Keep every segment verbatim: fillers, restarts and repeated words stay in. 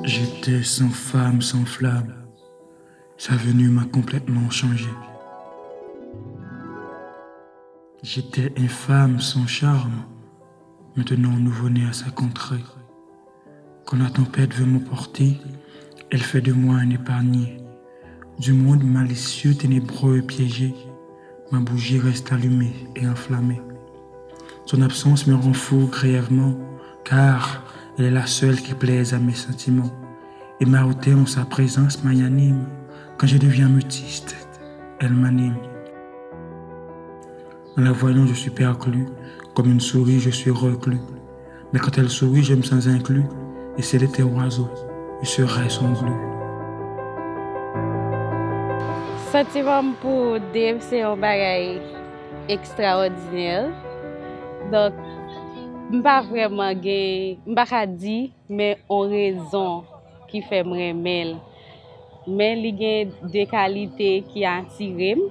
J'étais sans femme, sans flamme. Sa venu m'a complètement changé. J'étais infâme, sans charme. Maintenant nouveau-né à sa contrée. Quand la tempête veut m'emporter, elle fait de moi un épargné. Du monde malicieux, ténébreux et piégé, ma bougie reste allumée et enflammée. Son absence me rend fou grièvement, car elle est la seule qui plaise à mes sentiments. Et ma hauteur en sa présence magnanime. Quand je deviens mutiste, elle m'anime. En la voyant, je suis perclus, comme une souris, je suis reclus. Mais quand elle sourit, je me sens inclus, et si elle était oiseau, je serais son glu. Santiman m pou Dave se yon bagay ekstraòdinè. Donk, m pa vrèman gen, m pa ka di, men yon rezon ki fè m renmen l. Men li gen de kalite ki atire m.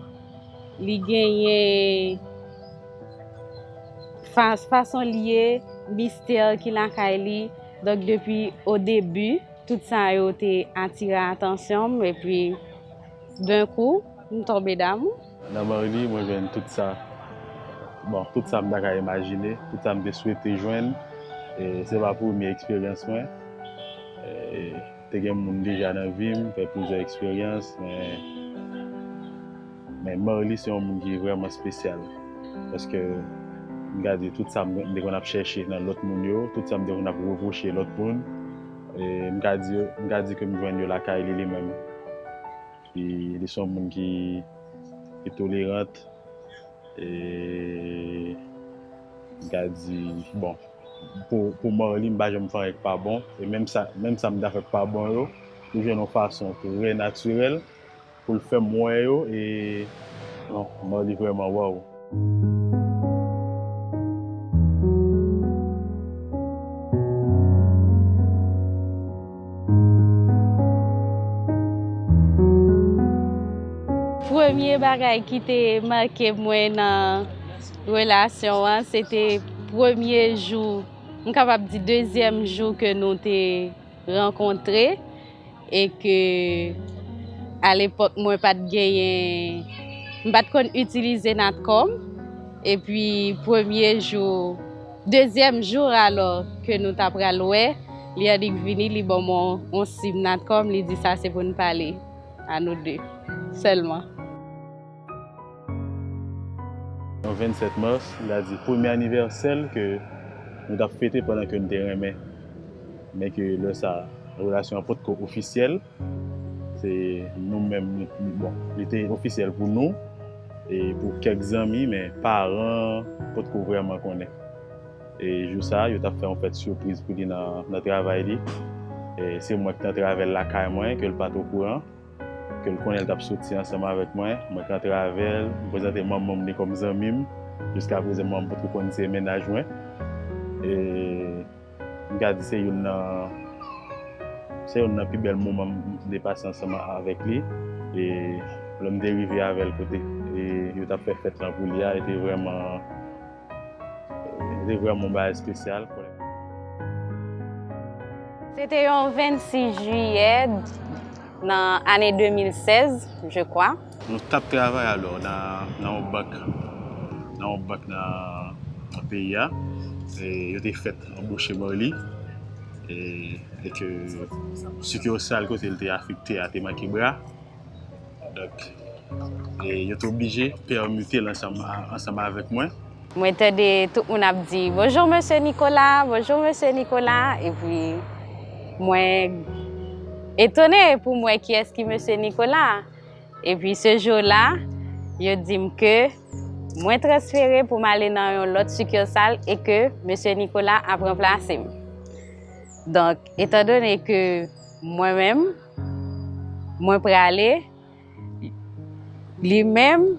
Li genyen fa-, fason l ye, mistè ki lakay li. Donk, depi o debi, tout sa yo te atire atansyon m. Epi, d'un coup, m tonbe damou. Nan Marly, mwen jwenn tout sa, bon, tout sa m ta ka imajine, tout sa m te swete jwenn. E se pa premye eksperyans mwen. E te gen moun deja nan vi m, fè plizyè eksperyans, men, men Marly se yon moun ki vrèman espesyal. Paske m ka di tout sa m te konn ap chèche nan lòt moun yo, tout sa m te konn ap repwoche lòt moun, e m ka di, m ka di ke m jwenn yo lakay li, li menm. Li, li se yon moun ki, ki tolerant. E m ka di, bon, pou, pou Marly, m pa janm fè anyen k pa bon. E menm sa, menm sa m ta fè k pa bon yo, li jwenn yon fason trè natirèl pou l fè m wè yo. E non, Marly vrèman, waw. Premye bagay ki te make mwen nan relasyon an, se te premye jou, m kapab di dezyèm jou ke nou te rankontre, e ke alepòk mwen pa t genyen, m pa t konn itilize Natcom. Epi premye jou, dezyèm jou alò ke nou ta pral wè, li annik vini, li ban mwen yon sim Natcom, li di sa se pou n pale a nou de sèlman. Yon vennsèt mas, li ta di premye anivèsè l ke nou t ap fete pandan ke n te renmen. Men ke lè sa, relasyon an potko ofisyèl. Se nou menm, bon, li te ofisyèl pou nou, e pou kèk zanmi, men paran potko vrèman konnen. E jou sa, yo t ap fè yon fèt sipriz pou li nan, nan travay li. E se mwen ki t an travèl lakay mwen, ke l pa t okouran, ke l konnen l t ap soti ansanm avèk mwen. Mwen k an travèl, m prezante manman m li kòm zanmi m. Jiska prezan, manman m potko konn se mennaj mwen. E m ka di se youn nan, se youn nan pi bèl moman m te pase ansanm avèk li. E lè m te rive avè l kote, e yo t ap fè fèt lan pou li a, li te vrèman, li te vrèman yon bagay espesyal. Se te yon vennsis jiyè nan ane de mil sèz, je crois. Nou t ap travay alò nan, nan yon bank, nan yon bank nan, nan peyi a. E yo te fèt anboche Marly. E, e ke sikisal kote l te afekte a te manke bra. Donk, e yo te oblije pèmite l ansanm, ansanm avèk mwen. Mwen tande tout moun ap di, "Bonjou, mesye Nicolas, bonjou, mesye Nicolas." Epi, mwen etone pou m wè kiyès ki mesye Nicolas. Epi, se jou la, yo di m ke mwen transfere pou m ale nan yon lòt sikisal e ke mesye Nicolas ap ranplase m. Donk, etandone ke mwen menm, mwen prale, li menm,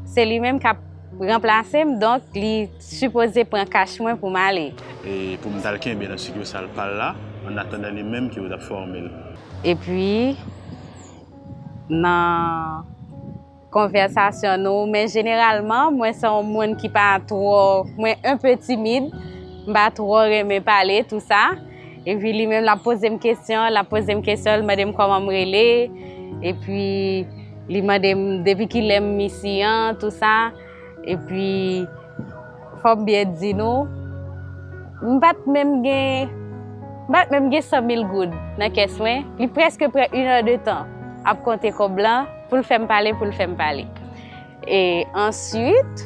se li menm k ap ranplase m, donk li sipoze pran kach mwen pou m ale. E pou m t al kenbe nan sikisal pa l la, annatandan li menm ke yo t ap fòme l. Epi, nan konvèsasyon nou, men jeneralman, mwen se yon moun ki pa twò, mwen un peu timid, m pa twò renmen pale, tou sa. Epi li menm, l ap poze m kesyon, l ap poze m kesyon, l mande m kòman m rele. Epi li mande m depi kilè m isi an, tou sa. Epi, fò m byen di nou, m pa t menm gen, m pa t menm gen san mil goud nan kès mwen. Li prèske pran inèdtan ap konte kòb lan pou l fè m pale, pou l fè m pale. E answit,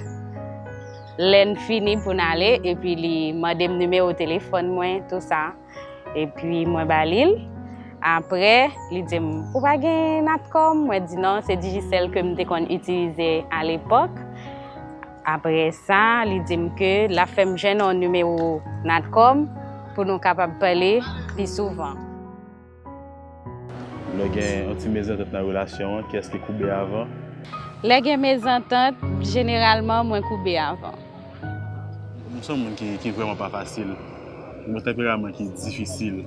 lè n fini pou n ale, epi li mande m nimewo telefòn mwen, tou sa. Epi mwen ba li l. Apre, li di m, "Ou pa gen Natcom?" Mwen di, "Non, se Digicel ke m te konn itilize alepòk." Apre sa, li di m ke l ap fè m jwenn yon nimewo Natcom pou nou kapab pale pi souvan. Lè gen yon ti mezantant nan relasyon an, kiyès ki koube avan? Lè gen mezantant, jeneralman, mwen koube avan. M se yon moun ki, ki vrèman pa fasil. Yon tanperaman ki difisil.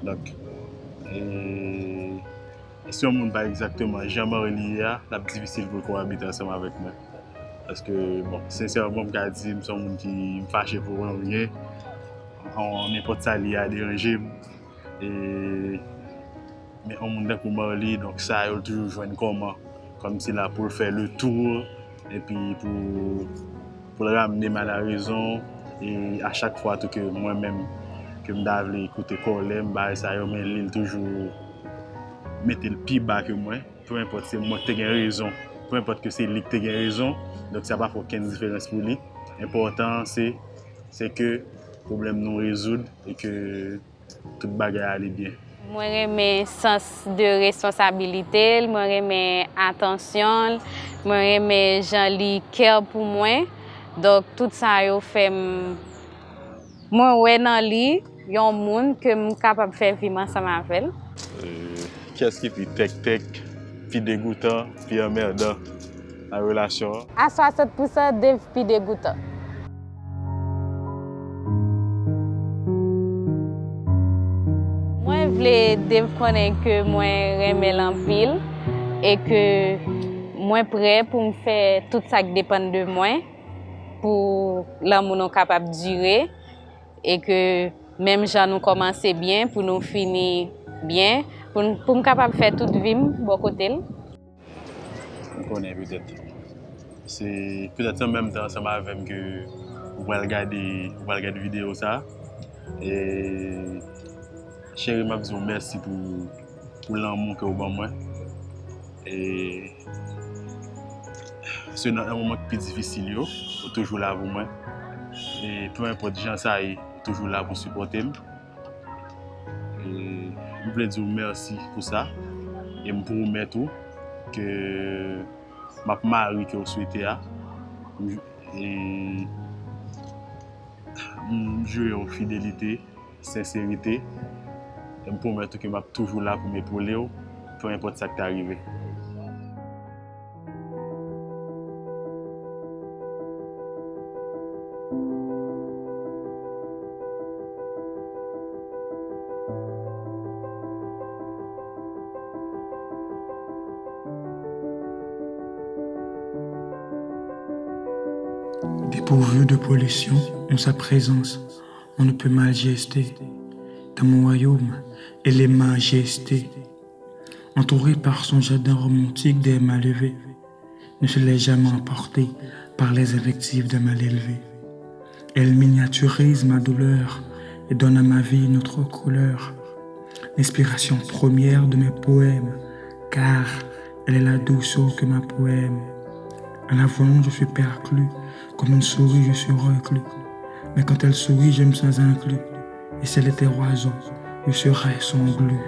Donk, e, si yon moun pa egzakteman jan Marly ye a, l ap difisil pou l kowabite ansanm avèk mwen. Paske, bon, sensèman, m ka di, m se yon moun ki m fache pou anyen. Nenpòt sa li ye a deranje m. E, men yon moun tankou Marly, donk sa yo, l toujou jwenn kòman, kòmsi la pou l fè le tour, epi pou, pou l ramne m a la rezon, e a chak fwa tou ke mwen menm, ke m ta vle koute kòlè m, bagay sa yo, men li, l toujou mete l pi ba ke mwen, peu importe se mwen ki te gen rezon, peu importe ke se li ki te gen rezon, donk sa pa fè okenn diferans pou li. Enpòtan an se, se ke pwoblèm nou rezoud e ke tout bagay ale byen. Mwen renmen sans de responsabilite l, mwen renmen atansyon l, mwen renmen jan li care pou mwen. Donk, tout sa yo fè m, mwen wè nan li yon moun ke m kapab fè vi m ansanm avè l. E, kiyès ki pi tèktèk, pi degoutan, pi anmèdan nan relasyon an? A swasant pousan, Dave pi degoutan. Mwen vle Dave konnen ke mwen renmen l anpil e ke mwen prè pou m fè tout sa k depann de mwen pou lanmou nou kapab dire e ke menm jan nou kòmanse byen, pou nou fini byen, pou n, pou m kapab fè tout vi m bò kote l. M konnen petèt. Se petèt se menm tan ansanm avè m ke ou pral gade, ou pral gade videyo sa. E cheri, m ap di w mèsi pou, pou lanmou ke w ban mwen. E se nan, nan moman ki pi difisil yo, ou toujou la pou mwen. E peu importe jan sa ye, ou toujou la pou sipòte m. E m vle di w mèsi pou sa. E m pwomèt ou ke m ap mari ke w swete a. M, e m jure w fidelite, senserite. E m pwomèt ou ke m ap toujou la pou m epole w, peu importe sa k ta rive. Dépourvu de pollution, en sa présence, on ne peut mal gester. Dans mon royaume, elle est majesté. Entouré par son jardin romantique des malélevés, ne se laisse jamais emporter par les invectives des mal élevés. Elle miniaturise ma douleur et donne à ma vie une autre couleur. L'inspiration première de mes poèmes, car elle est la douceur que ma poème. En la voyant, je suis perclus, comme une souris, je suis reclus. Mais quand elle sourit, je me sens inclus. Et si elle était oiseau, je serais son glu.